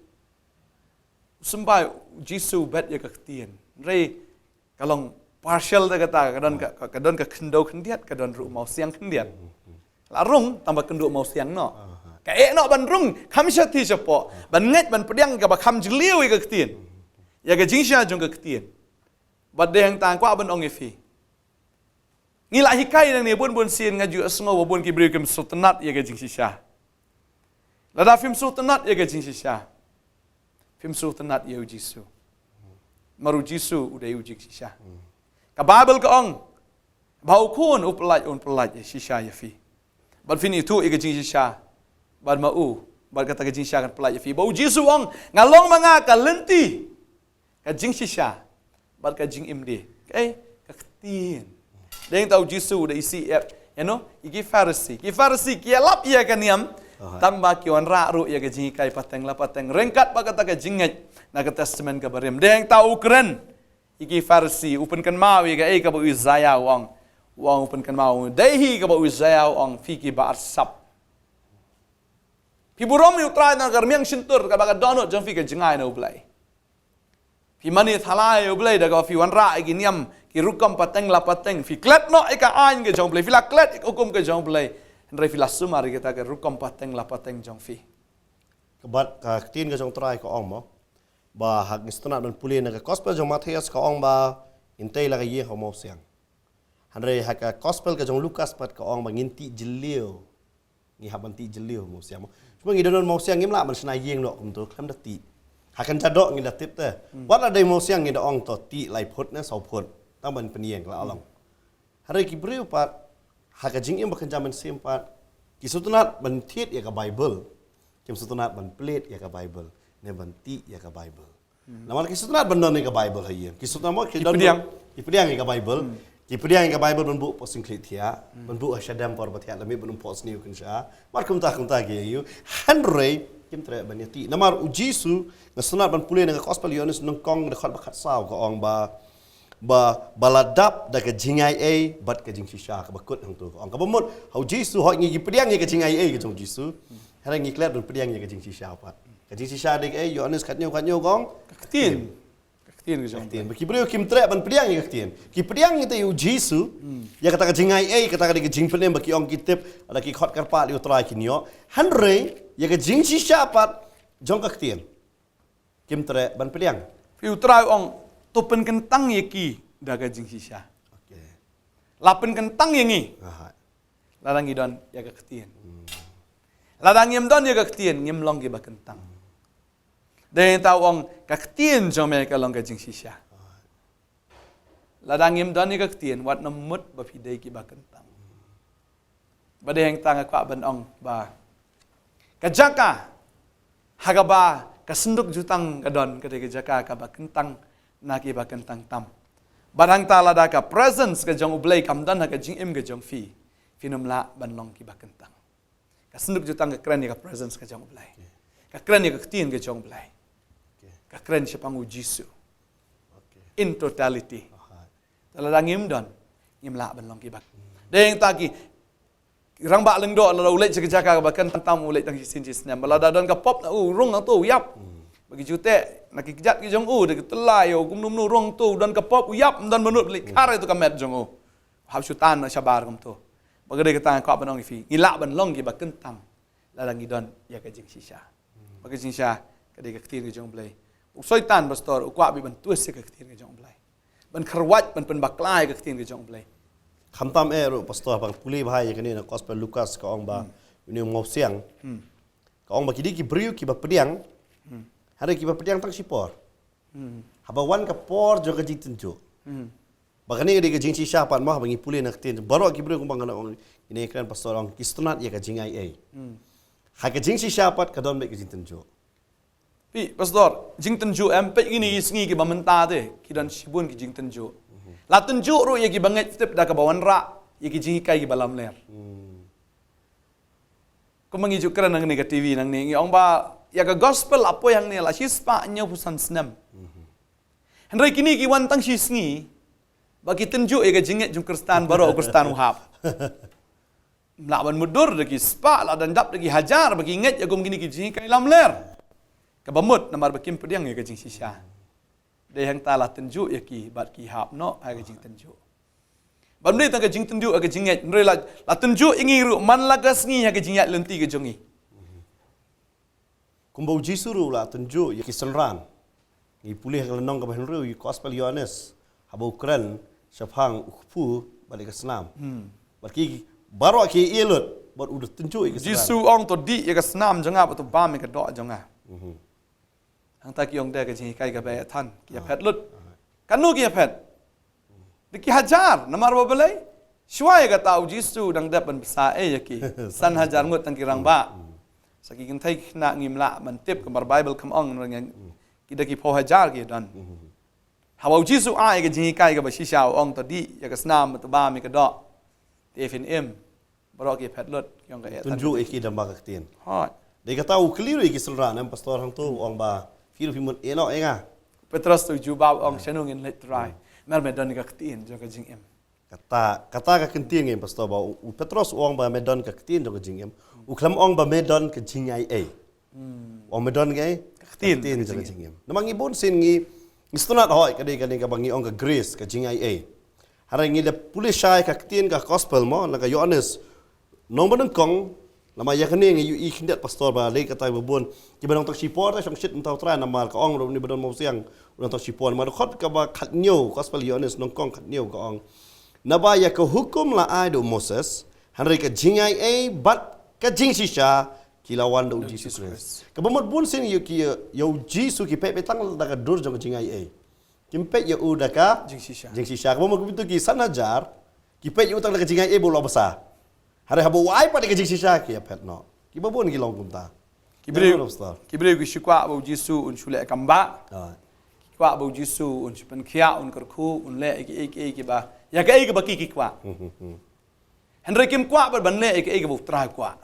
u symbai U Jisu bad ïa ka ktien. Hynrei ka long partial da kata, ka don ka, ka, ka don ka khyndew khyndiat, ka don ruh mawsiang khyndiat. La rung, tang ba kynduh mawsiang noh. Ka eh noh ban rung, kham shathie shapoh, ban ngeit, ban pdiang kaba kham jylliew ïa ka ktien, ïa ka jingshisha jong ka ktien. Bad dei hangta nga kwah ban ong ïa phi, ngi la hikai nangne bun bun sien, nga ju sngew ba bun ki briew kim sngewtynnat ïa ka jingshisha. Lada phim sngewtynnat ïa ka jingshisha, phim sngewtynnat ïa U Jisu. Namar U Jisu u dei U Jingshisha. Ka Baibl ka ong ba U Khun u pyllait, un pyllait ïa shisha ïa phi. Bad phin ithuh ïa ka jingshisha, bad ma u, bad kata ka jingshisha kan pyllait ïa phi. Ba U Jisu u ong, nga long ma nga ka lynti, ka jingshisha bad ka jingim de. Kaei? Ka ktien. Dei hangta U Jisu u da isih ïa, you know, ïa ki Pharisi. Ki Pharisi ki ïalap ïa ka niam, tang ba ki wanrah ruh ïa ka jinghikai pateng la pateng ryngkat bad kata ka jingngeit na ka Testament kaba rim. Dei hangta u kren ïa ki Pharisi, u pynkynmaw ïa kaei kaba u Isaiah u ong. U ong, u pynkynmaw, dei hi kaba u Isaiah u ong, phi kiba arsap. Phi burom ïa U Trai na ka rmiang shyntur, kaba ka dohnud jong phi ka jngai na U Blei. Phi mane thala ïa U Blei da kaba phi wanrah ïa ki niam, ki rukom pateng la pateng. Phi klet noh ïa ka aiñ ka jong U Blei, phi la klet ïa ka hukum ka jong U Blei. Hynrei phi la sumar ïa kita ki rukom pateng la pateng jong phi. Ka bad ka ktien ka jong U Trai ka ong mo, ba haba ngi sngewtynnat ban pule na ka Gospel jong u Mathaios ka ong ba ngin tei la ka ïing ha u mawsiang. Hynrei ha ka Gospel ka jong u Lukas pat ka ong ba ngin tih jylliew. Ngi hap ban tih jylliew mawsiang. Shu ngi don mawsiang ngim lah ban shna ïing noh kumto khlem da tih. Ha ka jaka doh ngi da tip te. Wat la dei mawsiang ngi da ong to tih lai phut ne saw phut, tang ban pynïeng la long. Hynrei ki briew pat ha ka jingim ba kynja mynsiem pat, ki sngewtynnat ban thied ïa ka Baibl. Kim sngewtynnat ban plie ïa ka Baibl ne ban tih ïa ka Baibl. Namar ki sngewtynnat ban don ïa ka Baibl ha ïing. Ki sngewtynnat mo ki don pdiang, ki pdiang ïa ka Baibl. Ki pdiang ïa ka Baibl ban buh poh syngklik thiah, ban buh ha shadem por ba thiah, la mih ban um poh sniew kynsha. Mar kumta kumta ki ïa u. Hynrei kim treh ban ïa tih. Namar U Jisu, nga sngewtynnat ban pule na ka Gospel Ïoannis nyngkong dkhot ba khatsaw ka ong ba, ba, ba la dap da ka jingaiei bad ka jingshisha, kaba kut hangto ka ong. Kaba mut ha U Jisu, hooid ngi ki pdiang ïa ka jingaiei ka jong U Jisu. Hynrei ngi klet ban pdiang ïa ka jingshisha pat. Ka jingshisha dei kaei? Ïoannis khathynñiew khathynñiew ka ong ka ktien. Ka ktien ka jong U Blei. Ba ki briew kim treh ban pdiang ïa ka ktien. Ki pdiang ïa u Jisu, ïa kata ka jingaiei, kata ka dei ka jingpynim ba ki ong ki tip, lada ki khot kyrpad ïa U Trai kin ïoh. Hynrei ïa ka jingshisha pat jong ka ktien kim treh ban pdiang. Phi, U Trai u ong, to pynkyntang ïa ki da ka jingshisha. La pynkyntang ïa ngi lada ngi don ïa ka ktien. Lada ngim don ïa ka ktien, ngim long kiba kyntang. Dei hangta u ong, ka ktien jong me ka long ka jingshisha. Lada ngim don ïa ka ktien, wat nym mut ba phi dei kiba kyntang. Ba dei hangta nga kwah ban ong ba ka jaka ha kaba ka synduk jutang ka don, ka dei ka jaka kaba kyntang na kiba kyntang tam. Bad hangta lada ka presence ka jong U Blei kam don ha ka jingim ka jong phi, phin ym lah ban long kiba kyntang. Ka synduk jutang ka kren ïa ka presence ka jong U Blei. Ka kren ïa ka ktien ka jong U Blei. Ka kren shaphang U Jisu. In totality. Te lada ngim don, ngim lah ban long kiba. Dei hangta ki rangbah lyngdoh lada u leit sha ka jaka kaba kyntang tam u leit tang shisien shisnem. Lada don ka pop na u rung hangto u ïap. Ba ki ju teh na ki kjat ki jong u da ki tyllai ïa u kumno kumno rung hangto u don ka pop u ïap ym don ba nud leit khar ïa uto ka met jong u. Hap shu tan na shabar kumto. Ba ka dei kata nga kwah ban ong ïa phi. Ngi lah ban long kiba kyntang. Lada ngi don ïa ka jingshisha. Ba ka jingshisha ka dei ka ktien ka jong U Blei. U Soitan pastor u kwah beit ban twist ïa ka ktien ka jong U Blei. Ban kharwait ban pynbakla ïa ka ktien ka jong U Blei. Khamtam eh ruh pastor, ba nga pule bha ïa kane na gospel Lukas ka ong ba une u mawsiang. Ka ong ba ki dei ki briew kiba pdiang. Hynrei kiba pdiang tang shipor. Haba wan ka por jong ka jingtynjuh. Ba kane ka dei ka jingshisha pat mo, haba ngi pule na ka ktien. Baroh ki briew kumba nga la ong, ine kren pastor ong, ki sngewtynnat ïa ka jingaiei. Ha ka jingshisha pat ka don beit ka jingtynjuh. Phi, pastor, jingtynjuh em, peit kine ki sngi kiba mynta te, ki don shibun ki jingtynjuh. La tynjuh ruh ïa kiba ngeit tip da kaba wanrah ïa ki jinghikai kiba lamler. Kumba ngi ju kren nangne ka T V nangne, ngi ong ba ïa ka gospel la poi hangne la shispah hynñiewphew san snem. Hynrei kine ki wan tang shi sngi ba ki tynjuh ïa ka jingngeit jong u Khristan baroh u Khristan u hap. Ym lah ban mutdur, da ki spah, la dang dap da ki hajar ba ki ngeit ïa kum kine ki jinghikai lamler. Kaba mut namar ba kim pdiang ïa ka jingshisha. Dei hangta la tynjuh ïa ki bad ki hap noh ha ka jingtynjuh. Bym dei tang ka jingtynjuh ha ka jingngeit, hynrei la, la tynjuh ïa ngi ruh man la ka sngi ha ka jingïaid lynti ka jong ngi. Kumba U Jisu ruh u la tynjuh ïa ki synran. Ngi pule ha ka lynnong kaba hynriew ïa ka gospel Ïohannes, haba u kren shaphang u kpu bad ïa ka snam. Bad ki baroh ki ïa lut bad u da tynjuh ïa ki synran. Jisu ong, to dih ïa ka snam jong nga bad to bam ïa ka doh jong nga. Hangta ki ong da ka jinghikai kaba ïathan, ki ïaphet lut. Katno ki ïaphet? Da ki hajar, namar ba balei? Shuwa ïa kata U Jisu dang dep ban bsa ei ïa ki san hajar ngut tang ki rangbah. Sa ki kynthei ki khynnah ngim lah ban tip, kumba Baibl kam ong, ki da ki phew hajar ki don. Haba U Jisu ai ïa ka jinghikai kaba shisha u ong, to dih ïa ka snam, to bam ïa ka doh. Te phin im. Baroh ki phet lut, ki ong ka eh. Tynjuh ïa ki da ba ka ktien. Hooid. Dei kata u kylli ruh ïa ki synran, em pastor, hangto u ong ba phi ruh phi mut ïehnoh ïa nga. Petros u jubab u ong, shano ngin leit Trai? Namar me don ïa ka ktien jong ka jingim. Kata, kata ka ktien ngi, pastor, ba u, u Petros u ong ba me don ka ktien jong ka jingim. U khlem ong ba me don ka jingaiei. Ong me don ka ei? Ka ktien jong ka jingim. Namar ngi bun sien ngi, ngi sngewtynnat hooid ka dei kane kaba ngi ong ka grace, ka jingaiei. Hynrei ngi da pule shai ka ktien ka gospel mo, na ka Ïohannes. Nong ba nyngkong, namar ïa kane ngi ïohi khyndiat pastor ba lei kata ba bun. Kiba nongtang shipor te shong shit mynta u Trai namar ka ong ruh une ba don mawsiang, u nongtang shipor. Namar dkhot kaba khathynñiew, gospel Ïohannes nyngkong khathynñiew ka ong. Naba ïa ka hukum la ai da u Moses, hynrei ka jingaiei bad ka jingshisha ki la wan da u Jisu Khrist. Kaba mut bun sien ïa ki, ïa u Jisu ki peit beit tang da ka dur jong ka jingaiei. Kim peit ïa u da ka jingshisha. Jingshisha. Kaba mut kumto ki san hajar ki peit ïa u tang da ka jingaiei ba u la bsa. Hynrei haba u ai pat da ka jingshisha ki ïaphet noh. Kiba bun ki long kumta. Ki briew, ki briew ki shu kwah ba u Jisu un shu leh kam bah. Ki kwah ba u Jisu un shu pynkhiah, un kyrkhu, un leh ïa kiei kiei kiba, ïa kaei kaba ki ki kwah. Hynrei kim kwah bad ban leh ïa kaei kaba u Trai u kwah.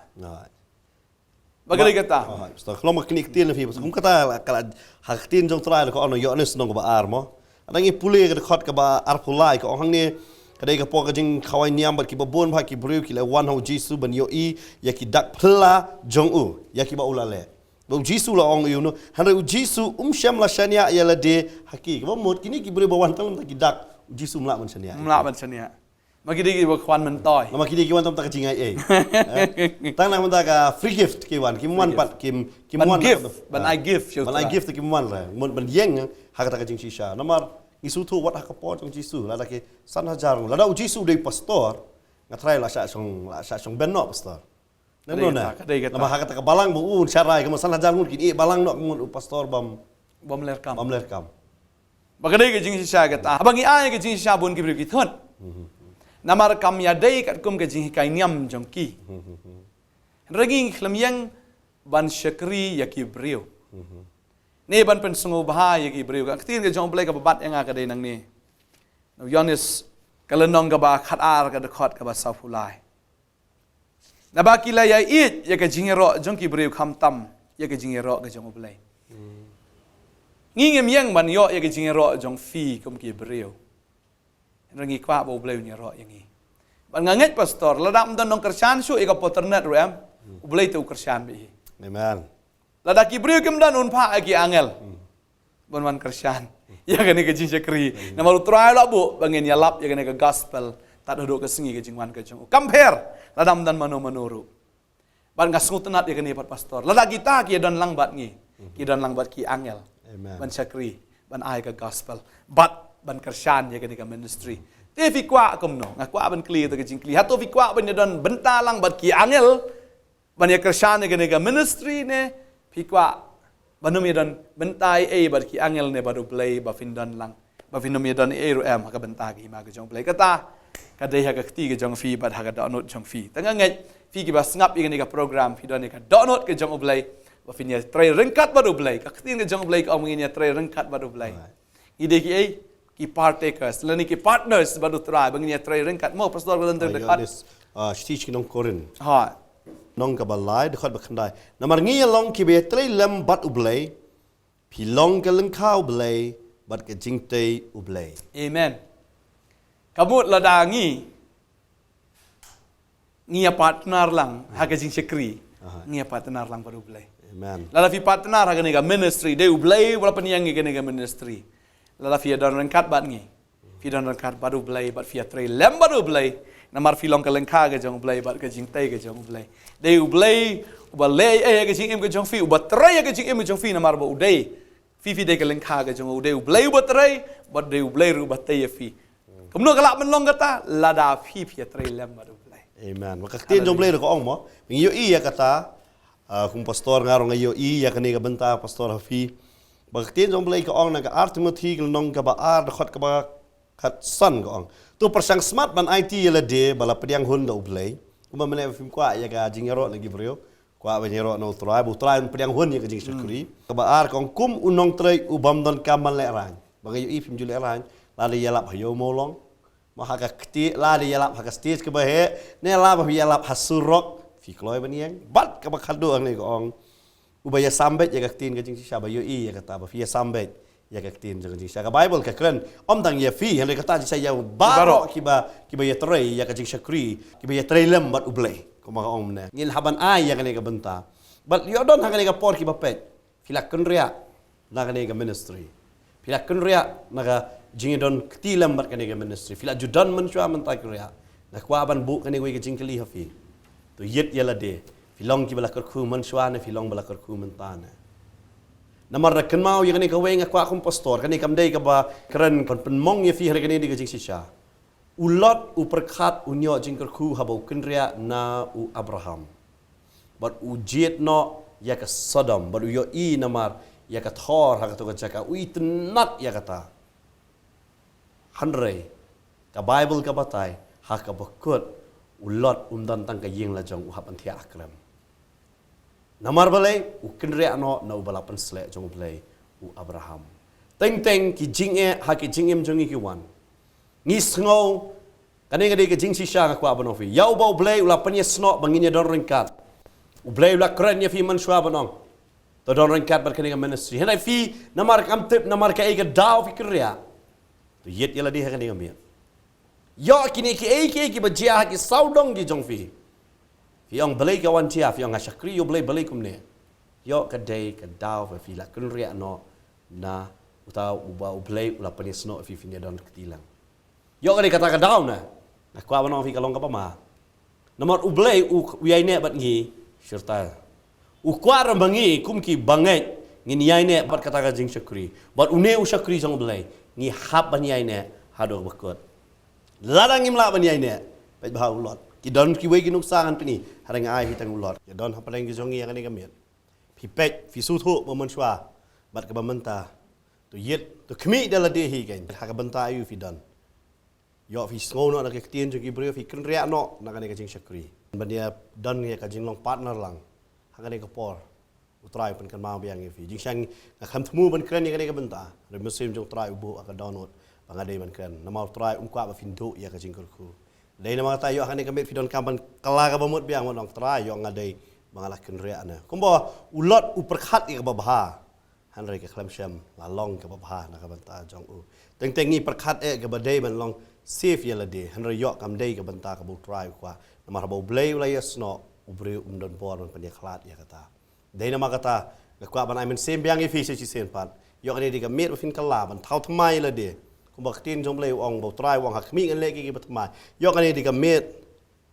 Ba ka dei kata. Pastor, khlong ma kine ki ktien na phi, pastor, kum kata la, ka la, ha ka ktien jong u Trai la ka ong ha Ïohannes lynnong kaba ar mo. Lada ngi pule ka dkhot kaba arphew lai ka ong hangne, ka dei ka por ka jingkhawai niam bad kiba bun bha ki briew ki la wan ha u Jisu ban ïohi ïa ki dak phylla jong u, ïa kiba u la leh. Ba u Jisu la ong ïa u no, hynrei u Jisu um shym la shaniah ïa lade ha ki. Kaba mut kine ki briew ba wan tang lem da ki dak, u Jisu um lah ban shaniah. Um lah ban shaniah. Ma ki dei kiba khwan myntoi. Namar ki dei ki wan tam ta ka jingaiei. Tang na mynta ka free gift ki wan, kim wan pat, kim, kim wan. Ban ai gift, ban ai gift, kim wan re. Ban ïeng ha kata ka jingshisha. Namar ngi sngewthuh wat ha ka por jong u Jisu, lada ki san hajar ngut. Lada u Jisu u dei pastor, nga tharai la shah shong, la shah shong ben noh pastor. Namar ha kata ka balang ba un sharai, ka mut san hajar ngut kin ïeh balang noh, ka mut u pastor bym, bym ler kam. Bym ler kam. Ba ka dei ka jingshisha kata. Haba ngi ai ka jingshisha bun ki briew ki thut. Namar kam ïadei katkum ka jinghikai niam jong ki. Hynrei ngi khlem ïeng ban shakri ïa ki briew. Ne ban pynsngewbha ïa ki briew. Ka ktien ka jong U Blei kaba bat ïa nga ka dei nangne. Na u Ïoannis ka lynnong kaba khatar ka dkhot kaba sawphew lai. Naba ki la ïa ïeit ïa ka jingïaroh jong ki briew khamtam ïa ka jingïaroh ka jong U Blei. Ngi ngim ïeng ban ïoh ïa ka jingïaroh jong phi kum ki briew. Hynrei ngi kwah ba U Blei un ïaroh ïa ngi. Ban nga ngeit pastor, lada ym don nongkyrshan shuh ïa ka potternet ruh em, U Blei te u kyrshan beit hi. Amen. Lada ki briew kim don, un phah ïa ki angel ban wan kyrshan ïa kane ka jingshakri. Namar U Trai u la buh ba ngin ïalap ïa kane ka gospel tad haduh ka sngi ka jingwan ka jong u. Kam pher lada ym don mano mano ruh. Bad nga sngewtynnat ïa kane pat pastor. Lada kita ki ïa don lang bad ngi, ki don lang bad ki angel. Amen. Ban shakri, ban ai ka gospel, bad ban kyrshan ïa kane ka ministry. Te phi kwah kumno? Nga kwah ban kylli ïa ka jingkylli. Hato phi kwah ban ïa don bynta lang bad ki angel ban ïa kyrshan ïa kane ka ministry, ne phi kwah ban ym ïa don bynta ei ei bad ki angel ne bad U Blei, ba phin don lang, ba phin ym ïa don ei ei ruh em ha ka bynta ka hima ka jong U Blei? Kata ka dei ha ka kti ka jong phi bad ha ka dohnud jong phi. Te nga ngeit phi kiba sngap ïa kane ka program phi don ïa ka dohnud ka jong U Blei ba phin ïa trei ryngkat bad U Blei. Ka ktien ka jong U Blei ka ong ngin ïa trei ryngkat bad U Blei. Alright. Ngi dei ki ei? Ki partakers lane ki partners bad U Trai ba ngin ïa trei ryngkat. Mo pastor, ka don tang dkhot. Ïoannis, ah, shithi sha ki nong Korinth. Ha. Lynnong kaba lai, dkhot ba khyndai. Namar ngi ïa long kiba ïa trei lem bad U Blei, phi long ka lyngkha U Blei bad ka jingtei U Blei. Amen. Ka mut lada ngi ngi ïa partner lang ha ka jingshakri, aha, ngi ïa partner lang bad U Blei. Amen. Lada phi partner ha kane ka ministry, dei U Blei uba la pynïeng ïa kane ka ministry. Lada phi ïa don ryngkat bad ngi, phi don ryngkat bad U Blei bad phi ïa trei lem bad U Blei. Namar phi long ka lyngkha ka jong U Blei bad ka jingtei ka jong U Blei. Dei U Blei uba leh ei ei ha ka jingim ka jong phi, uba trei ha ka jingim ka jong phi, namar ba u dei Phi, phi dei ka lyngkha ka jong u, dei U Blei uba trei, bad dei U Blei ruh uba tei ïa phi. Kumno ka lah ban long kata? Lada phi, phi ïa trei lem bad U Blei. Amen. Ba ka ktien jong U Blei ruh ka ong mo. Ngi ïohi ïa kata, ah, kum pastor nga ruh nga ïohi ïa kane ka bynta pastor ha phi. Ba ka ktien jong U Blei ka ong na ka ar Timothi ka lynnong kaba ar dkhot kaba khatsan ka ong. To pyrshang smat ban aiti ïa lade ba la pdiang hun da U Blei. Kumba mynne phim kwah ïa ka jingïaroh na ki briew. Kwah ban ïaroh na U Trai, ba U Trai un pdiang hun ïa ka jingshakri. Kaba ar ka ong kum u nongtrei u bym donkam ban lehraiñ. Ba nga ïohi phim ju lehraiñ, lada ïalap ha ïew mawlong, mo ha ka ktieh, lada ïalap ha ka stage kaba heh, ne lada ïalap ha surok, phi kloi ban ïeng. Bad kaba khatduh hangne ka ong, uba ïasam beit ïa ka ktien ka jingshisha, ba ïohi ïa kata, ba phi ïasam beit ïa ka ktien jong ka jingshisha. Ka Baibl ka kren ym tang ïa phi, hynrei kata jingshisha ïa baroh kiba, kiba ïatrei ïa ka jingshakri, kiba ïatrei lem bad U Blei. Kumba ka ong mynne, ngin hap ban ai ïa kane ka bynta. Bad ïoh don ha kane ka por kiba peit, phi la kynriah na kane ka ministry. Phi la kynriah na ka jingïadon kti lem bad kane ka ministry. Phi la ju don mynshuwa mynta kynriah. Nga kwah ban buh kane kawei ka jingkylli ha phi. To ïit ïa lade. Phi long kiba la kyrkhu mynshuwa ne phi long ba la kyrkhu mynta ne? Namar da kynmaw ïa kane kawei, nga kwah kum pastor, kane kam dei kaba kren ban pynmong ïa phi, hynrei kane dei ka jingshisha. U Lot u pyrkhat, u ïoh jingkyrkhu haba u kynriah na u Abraham. Bad u jied noh ïa ka Sodom, bad u ïohi namar ïa ka thor ha kato ka jaka, u itynnad ïa kata. Hynrei ka Baibl ka batai, ha kaba kut u Lot um don tang ka ïing la jong, u hap ban thiah ha krem. Namar balei? U kynriah noh na uba la pynsleh jong U Blei, u Abraham. Teng teng ki jingeh ha ki jingim jong ngi ki wan. Ngi sngew kane ka dei ka jingshisha, nga kwah ban ong phi, ïa uba U Blei u la pynïasnoh ba ngin ïadon ryngkat. U Blei u la kren ïa phi mynshuwa ban ong, to don ryngkat bad kane ka ministry. Hynrei phi, namar kam tip, namar kaei ka daw phi kynriah. To ïit ïa lade ha kane ka miet. Ïoh kine kiei kiei kiba jia ha ki sawdong ki jong phi. Phi ong balei ka wan jia, phi ong nga shakri ïa U Blei, balei kumne? Ïoh ka dei ka daw ba phi la kynriah noh na uta uba U Blei u la pynïasnoh ïa phi, phin ïadon kti lang. Ïoh ka dei kata ka daw na. Nga kwah ban ong phi, ka long kaba ma. Namar U Blei u, u ïaineh bad ngi shirta. U kwah ruh ba ngi kum ki bangeit ngin ïaineh bad kata ka jingshakri. Bad une u shakri jong U Blei, ngi hap ban ïaineh haduh ba kut. Lada ngim lah ban ïaineh, peit bha u Lot. Ki don kiwei ki nuksa ngan pyni, hynrei nga ai phi tang u Lot. Ïa don hapdeng ki jong ngi ïa kane ka miet. Phi peit, phi sngewthuh ba mynshuwa bad kaba mynta. To ïit, to khmih da lade hi kein. Ha ka bynta aïu phi don? Ïoh phi sngew noh na ka ktien jong ki briew, phi kynriah noh na kane ka jingshakri. Ban ïa don ïa ka jinglong partner lang ha kane ka por. U Trai u pynkynmaw biang ïa phi. Jingshang nga khlem thmu ban kren ïa kane ka bynta. Hynrei mynsiem jong u Trai u buh ha ka dohnud ba nga dei ban kren. Namar u Trai um kwah ba phin duh ïa ka jingkyrkhu. Dei namar kata ïoh ha kane ka miet phi donkam ban kylla kaba mut biang ban ong Trai ïoh nga dei ba nga la kynriah ne. Kumba u Lot u pyrkhat ïa kaba bha. Hynrei ka khlem shym la long kaba bha na ka bynta jong u. Teng teng ngi pyrkhat eh kaba dei ban long safe ïa lade. Hynrei ïoh kam dei ka bynta kaba u Trai u kwah. Namar haba u Blei u la ïasnoh u briew um don bor ban pynïakhlad ïa kata. Dei namar kata nga kwah ban ai mynsiem biang ïa phi sha shisien pat. Ïoh kane dei ka miet ba phin kylla ban thaw thymmai ïa lade. Kumba ka ktien jong u Blei u ong ba u Trai u ong ha khmih ngan leh kiei kiei ba thymmai. Ïoh kane dei ka miet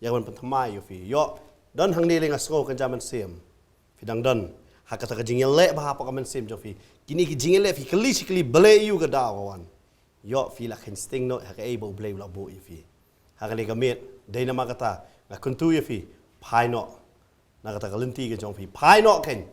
ïa ban pynthymmai ïa phi. Ïoh don hangne lei nga sngew kynja mynsiem. Phi dang don ha kata ka jingïaleh ba hapoh ka mynsiem jong phi. Kine ki jingïaleh phi kylli shi kylli balei ïa u ka daw ka wan. Ïoh phi la kheiñ sting noh ha kaei ba u Blei u la buh ïa phi. Ha kane ka miet dei namar kata nga kyntu ïa phi phai noh na kata ka lynti ka jong phi. Phai noh kheiñ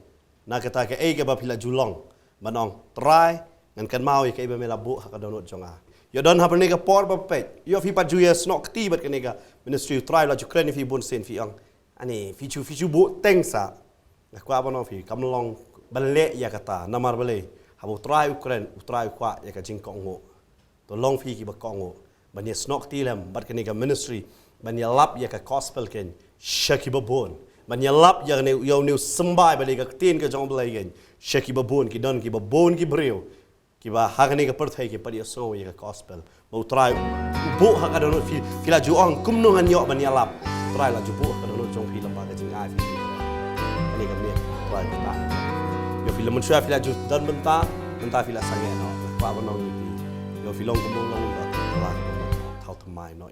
na kata kaei kaba phi la ju long ban ong Trai ngan kynmaw ïa kaei ba me la buh ha ka dohnud jong nga. Ïoh don ha kane ka por ba peit ïoh phi pat ju ïasnoh kti bad kane ka ministry u Trai u la ju kren ïa phi bun sien phi ong ani phi ju phi ju buh teng sa. Nga kwah ban ong phi kam long ban leh ïa kata namar balei haba u Trai u kren u Trai u kwah ïa ka jingkohnguh. To long phi kiba kohnguh ban ïasnoh kti lem bad kane ka ministry ban ïalap ïa ka gospel kheiñ sha kiba bun ban ïalap ïa kane ïa une u symbai ba dei ka ktien ka jong u Blei kheiñ sha kiba bun ki don kiba bun ki briew kiba ha kane ka pyrthei ki pat ïasngew ïa ka gospel ba u Trai u buh ha ka dohnud phi phi la ju ong kumno ngan ïoh ban ïalap. U Trai la ju buh ha ka dohnud jong phi lem bad ka jingai phi kane ka miet u Trai u ta ïoh phi la mynshuwa phi la ju don bynta bynta phi la sangeh noh. Kwah ban ong ïa phi ïoh phi long kumno long ba la thaw thymmai noh.